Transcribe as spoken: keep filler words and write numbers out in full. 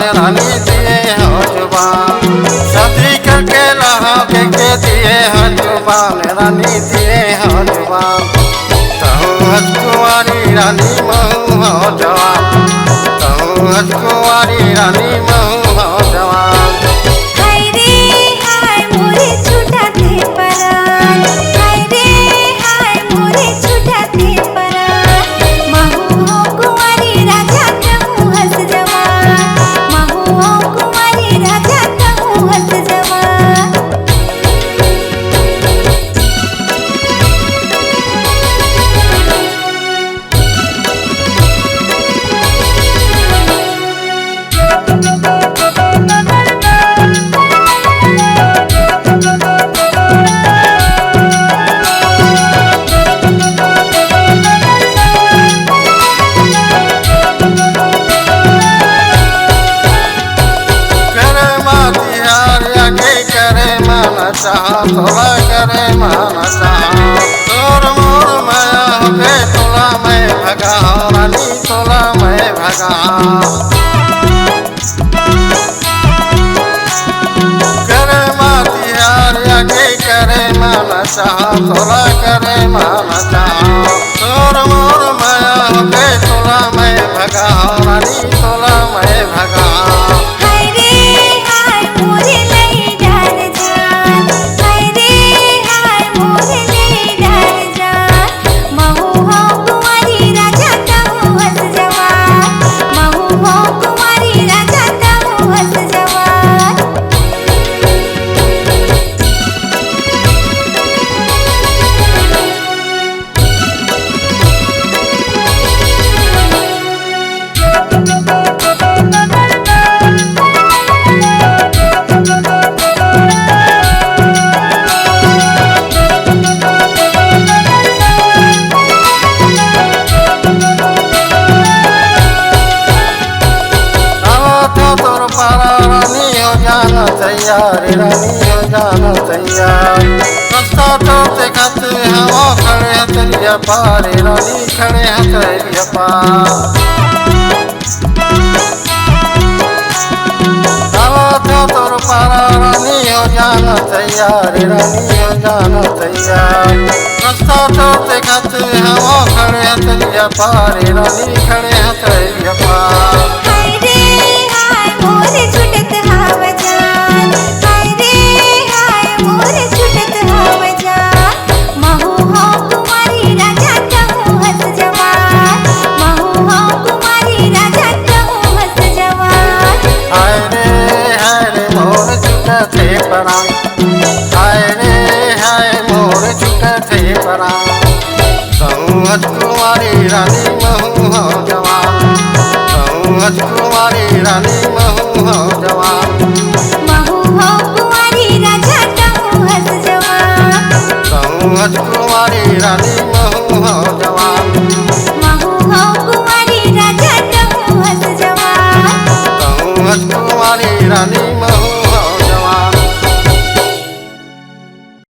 रानी दिए हो जुबान, शादी करके लहा के, के दिए हो जुबान, रानी दिए हो जुबान। तहूँ हस कुंवारी रानी महूँ हो जवान, तहूँ हस कुंवारी रानी महूँ हो जवान। हाय रे हाय मोरे छूटथे परान, हाय रे हाय मोरे छूटथे परान। महूँ हो कुंवारी राजा तहूँ हस जवान, महूँ हो कुंवारी राजा तहूँ हस जवान। करे मा तिहार आगे करे मा नचा, तोला करे मा नचा। तोर मोर मया होगे तोला मैं भगा, रानी तोला मैं भगा। करे मा तिहार आगे करे मा नचा, तोला करे मा नचा। तोर मोर मया होगे तोला मैं भगा, रानी तोला मैं भगा। हाय रे हाय मोरे लई डार जान, हाय रे हाय मोरे लई डार जान। महूँ हो कुंवारी राजा तहूँ हस जवान, महूँ हो कुंवारी राजा तहूँ हस जवान। आवत हो तोर पारा रानी हो जाना तैयार, रानी हो जाना तैयार। रास्ता तो देखत हवा खड़े हथरिया पार, रानी खड़े हथरिया पार। आवत हो तोर पारा रानी हो जाना तैयार, रानी हो जाना तैयार। रास्ता तो देखत हवा खड़े हथरिया पार, रानी खड़े हथरिया पार। हाय रे हाय मोरे छूटत हव जान, हाय रे हाय मोरे छूटत हव जान। महूँ हो कुंवारी राजा तहूँ हस जवान, महूँ हो कुंवारी राजा तहूँ हस जवान। हाय रे हाय रे मोर छूटथे परान, हाय रे हाय मोर छूटथे परान। तहूँ हस कुंवारी रानी महूँ हो जवान, तहूँ हस कुंवारी रानी महूँ हो जवान। महूँ हो कुंवारी राजा तहूँ हस जवान। तहूँ हस कुंवारी रानी महूँ